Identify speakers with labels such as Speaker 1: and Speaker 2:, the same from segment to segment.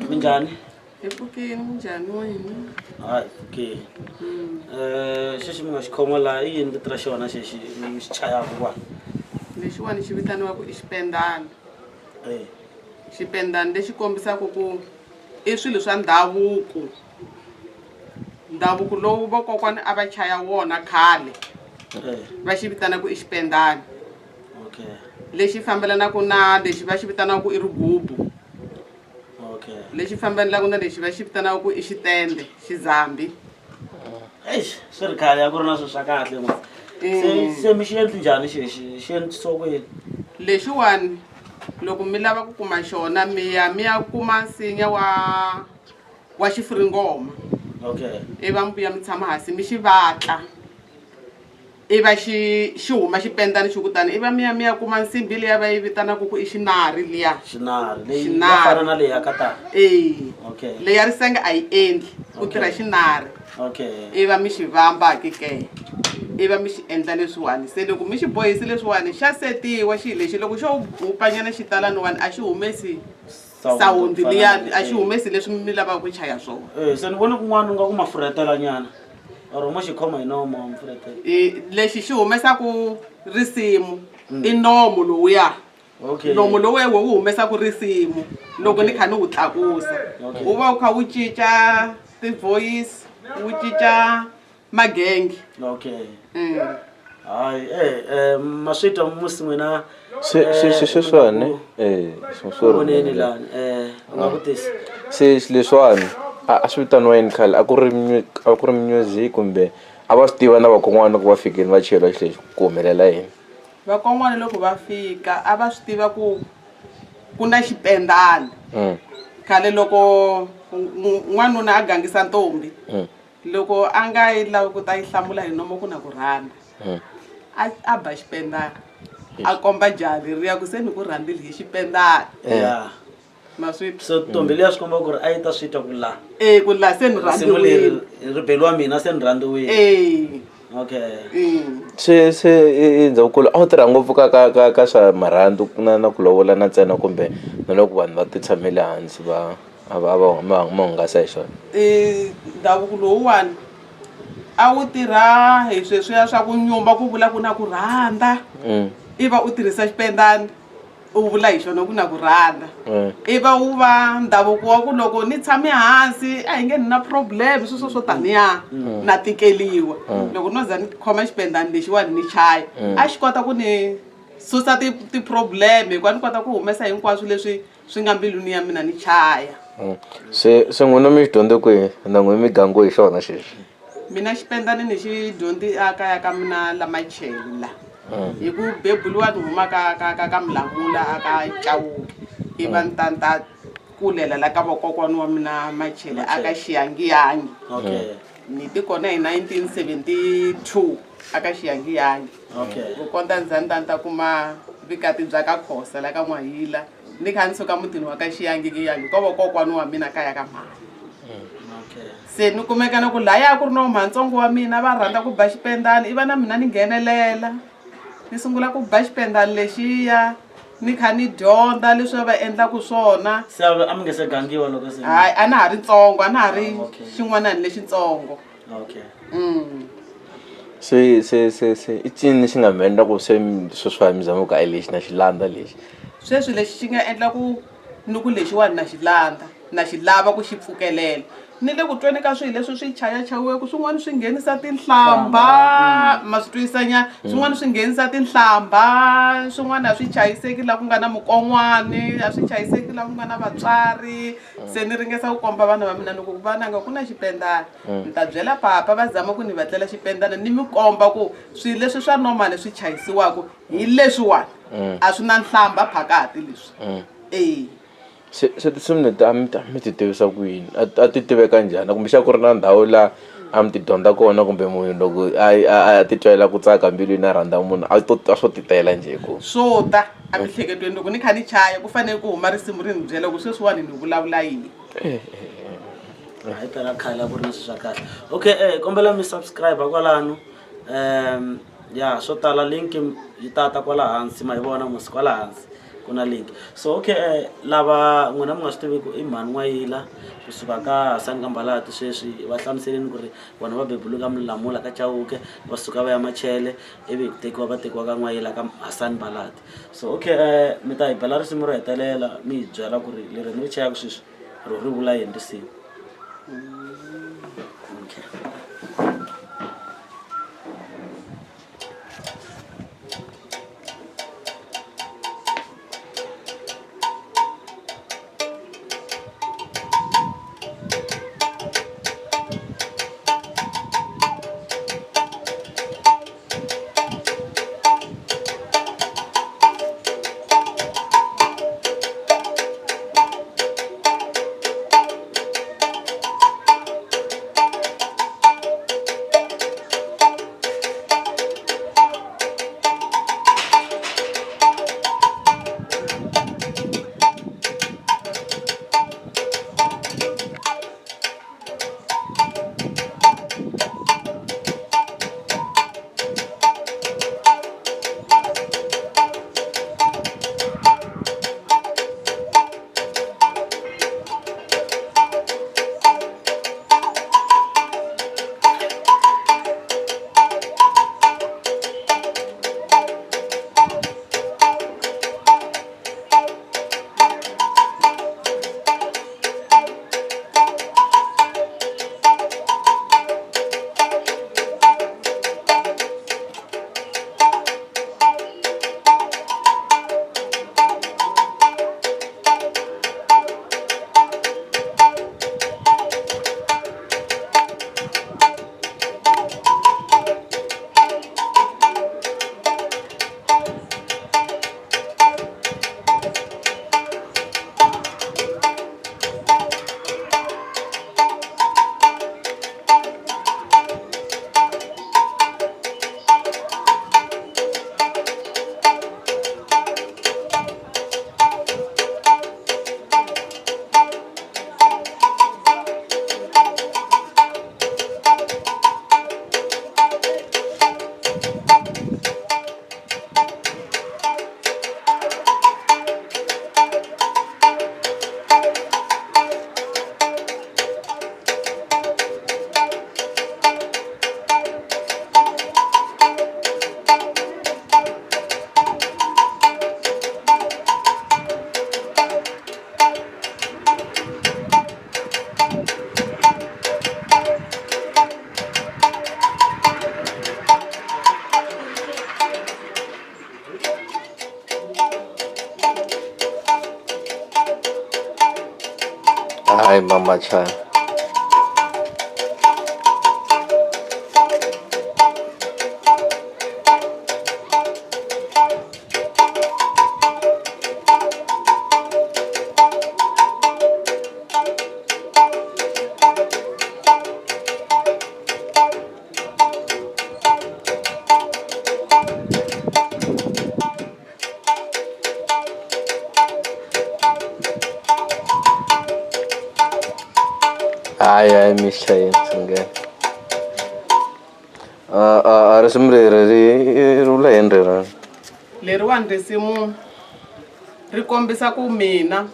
Speaker 1: Minjhani?
Speaker 2: Hi pfukini, minjhani n'wina?
Speaker 1: Hayi pfukini. Xexi mi nga xi khoma laha i yini vito ra xona xexi mi xi chayaka kwala?
Speaker 2: Lexiwani xi vitaniwaka i xipendana.
Speaker 1: E.
Speaker 2: Xipendana lexi kombisaka ku i swilo swa ndhavuko. Ndhavuko lowu vakokwani a va chaya wona khale. Va xi vitana ku i xipendana.
Speaker 1: Okay.
Speaker 2: Lexi fambelanaka na lexi va xi vitanaka ku i rigubu.
Speaker 1: Okay.
Speaker 2: Lexi fambelanaka na lexi va xi vitanaka ku i xitende, xizambi.
Speaker 1: Eish, swi ri khale a ku ri na swilo swa kahle mos. Se se mi xi endli njhani xexi? Xi endlisiwa ku yini?
Speaker 2: Lexiwani loko mi lava ku kuma xona mi ya mi ya kuma nsinya wa wa xifiringoma.
Speaker 1: Okay.
Speaker 2: Ivi mi vuya mi tshama hansi mi xi vatla. Ivi xi xi huma xipendana xi kutani ivi mi ya mi ya kuma nsimbi liya va yi vitanaka ku i xinari liya.
Speaker 1: Xinari leyi ya fana na leyi ya ka tani.
Speaker 2: E.
Speaker 1: Okay.
Speaker 2: Leyi ya risenge a yi endli ku tirha xinari.
Speaker 1: Okay.
Speaker 2: Ivi mi xi vamba ke ke. Ivi mi xi endla leswiwani se loko mi xi bohisi leswiwani xa setiwa xi lexi loko xo hupanyana xitalaniwani a xi humesi sawundi liya a xi humesi leswi mi lavaka ku chaya swona.
Speaker 1: Eh, se ni vona kun'wana u nga ku mafurhetela nyana or mo xi khoma hi nomo wa mafurhetela.
Speaker 2: E, lexi xi humesaku risimu i nomo lowuya.
Speaker 1: Okay.
Speaker 2: Nomo lowuya wo wu humesaku risimu loko ni kha ni wu tlakusa.
Speaker 1: Okay.
Speaker 2: Wu va wu kha wu cinca ti-voice, wu cinca magenge.
Speaker 1: Okay. Hayi eh eh ma swi twa musi n'wina.
Speaker 3: Se se se sweswiwani eh sorry
Speaker 1: Voneni lani eh u nga vutisa.
Speaker 3: Se leswiwani a swi vitaniwa yini khale a ku ri a ku ri music kumbe a va swi tiva na vakon'wana loko va fikile va cheriwa xilo lexi ku humelela yini?
Speaker 2: Vakon'wana loko va fika a va swi tiva ku ku na xipendana. Khale loko n'wanuna a gangisa ntombi Loko a nga yi lavi ku ta yi hlamula hi nomo ku na ku rhandza, a a ba xipendana a komba jaha leriya ku se ni ku rhandzile hi xipendana.
Speaker 1: Ya.
Speaker 2: Ma swi twa?
Speaker 1: So ntombi liya swi komba ku ri a yi ta swi twa ku la.
Speaker 2: E ku la se ni
Speaker 1: Risimu leri
Speaker 2: rhandziwile.
Speaker 1: ri beriwa mina se ni rhandziwile.
Speaker 2: E.
Speaker 1: Okay.
Speaker 3: Se se i ndhavuko lowu a wu tirha ngopfu ka ka ka ka swa marhandzu na na ku lovolana ntsena kumbe na loko vanhu va ti tshamele hansi va. A va a va ma ma hungasa hi xona.
Speaker 2: E ndhavuko lowuwani a wu tirha hi sweswiya swa ku nyumba ku vula ku na ku rhandza i va u tirhisa xipendana u vula hi xona ku na ku rhandza i va wu va ndhavuko wa ku loko ni tshame hansi a hi nge ni na problem sweswo swo taniya na tikeliwa loko no za ni khoma xipendana lexiwani ni chaya a xi kota ku ni susa ti-problem hikuva ni kota ku humesa hinkwaswo leswi swi nga mbilwini ya mina ni chaya.
Speaker 3: Se se n'wina mi xi dyondze kwihi na n'wina mi gangiwe hi xona xexi?
Speaker 2: Mina xipendani ni xi dyondze a kaya ka mina la Machele la hi ku beburiwa ni huma ka ka ka ka Mulamula a ka Chauke ivi ni ta ni ta kulela la ka vakokwana wa mina Machele a ka Xiyangiyangi.
Speaker 1: Okay.
Speaker 2: Ni ti kona hi 1972 a ka Xiyangiyangi.
Speaker 1: Okay.
Speaker 2: Ku kondza ni za ni ta ni ta kuma vikati bya ka Khosa la ka N'wahila. Ni kha ni suka mutini wa ka Xiyangiyangi ko va kokwani wa mina kaya ka mhani.
Speaker 1: Okay.
Speaker 2: Se ni kumeka na ku laya ku ri no mhantsongo wa mina va rhandza ku ba xipendani ivi na mina ni nghenelela. Ni sungula ku ba xipendani lexiya ni kha ni dyondza leswi va endlaka swona.
Speaker 1: Se a mi nge se gangiwa loko se.
Speaker 2: Hayi a na ha ri ntsongo a na ha ri
Speaker 1: Ah, okay.
Speaker 2: xin'wanani lexitsongo.
Speaker 1: Okay.
Speaker 3: Se se se se i ncini lexi nga mi endla ku se sweswiwani mi zama ku hayi lexi na xi landza lexi?
Speaker 2: Sweswi lexi xi nga endla ku ni ku lexiwani na xi landza na xi lava ku xi pfukelela ni le ku tweni ka swilo leswi swi chayachayiweke swin'wana swi nghenisa tinhlamba ma swi twisisa nyana swin'wana swi nghenisa tinhlamba swin'wana a swi chayiseki la ku nga na mukon'wani a swi chayiseki la ku nga na vatswari se ni ringesa ku komba vana va mina ni ku vananga ku na xipendana ni ta byela papa va zama ku ni vatlela xipendana ni mi komba ku swilo leswi swa normal swi chayisiwaka hi leswiwani a swi na nhlamba phakati leswi e.
Speaker 3: Se se tinsimu leti a mi a mi ti tivisa ku yini a a ti tiveka njhani kumbexana ku ri na ndhawu laha a mi ti dyondza kona kumbe munhu loko a a a titwela ku tsaka mbilwini a rhandza munhu a to a swo titela njhe ku.
Speaker 2: Swo ta emiehleketweni loko ni kha ni chaya ku fanele ku huma risimu ri ni byela ku sweswiwani ni vulavula yini.
Speaker 1: Hayi phela khale a ku ri na swilo swa kahle okay eh kombela mi subscribe kwalano ya swo tala link yi tata kwala hansi ma yi vona musi kwala hansi. Ku na link. So okay lava n'wina mi nga swi tiviku i mhani N'wayila kusuka ka Hasani ka Mbalati sweswi va hlamuseleni ku ri vona va bebule ka Mulamula ka Chauke va suka va ya Machele ivi hi ku tekiwa va tekiwa ka N'wayila ka Hasani Mbalati. So okay mi ta hi bela risimu ro hetelela mi hi byela ku ri leri mi ri chayaka sweswi ro ri vula yini risimu. Okay.
Speaker 3: Hayi mama chaya. Hayi hayi mi chayeni singene. A risimu leri ri ri vula yini rero?
Speaker 2: Leriwani risimu ri kombisa ku mina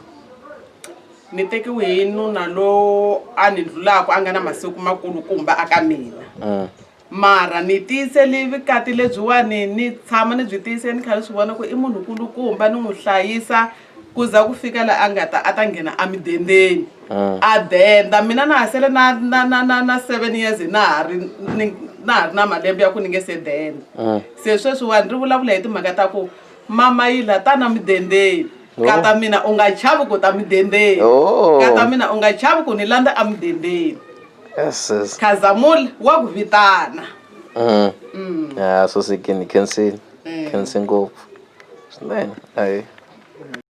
Speaker 2: ni tekiwe hi nuna lowo a ni ndlulaka a nga na masiku makulukumba aka mina. Mara ni tiyisele vukati lebyiwani ni tshama ni byi tiyisele ni kha ni swi vona ku i munhu kulukumba ni n'wi hlayisa ku za ku fika la a nga ta a ta nghena emidendeni a denda mina na ha sele na na na na na 7 years na ha ri ni na ha ri na malembe ya ku ni nge se denda. Se sweswiwani ri vulavula hi timhaka ta ku mama yi la tana mudendeni kata mina u nga chavi ku ta mudendeni kata mina u nga chavi ku ni landza emudendeni.
Speaker 3: Yes, yes.
Speaker 2: Khazamula wa ku vitana.
Speaker 3: Ya, so sekeni khensini. Khensi ngopfu. Swinene. Ayi.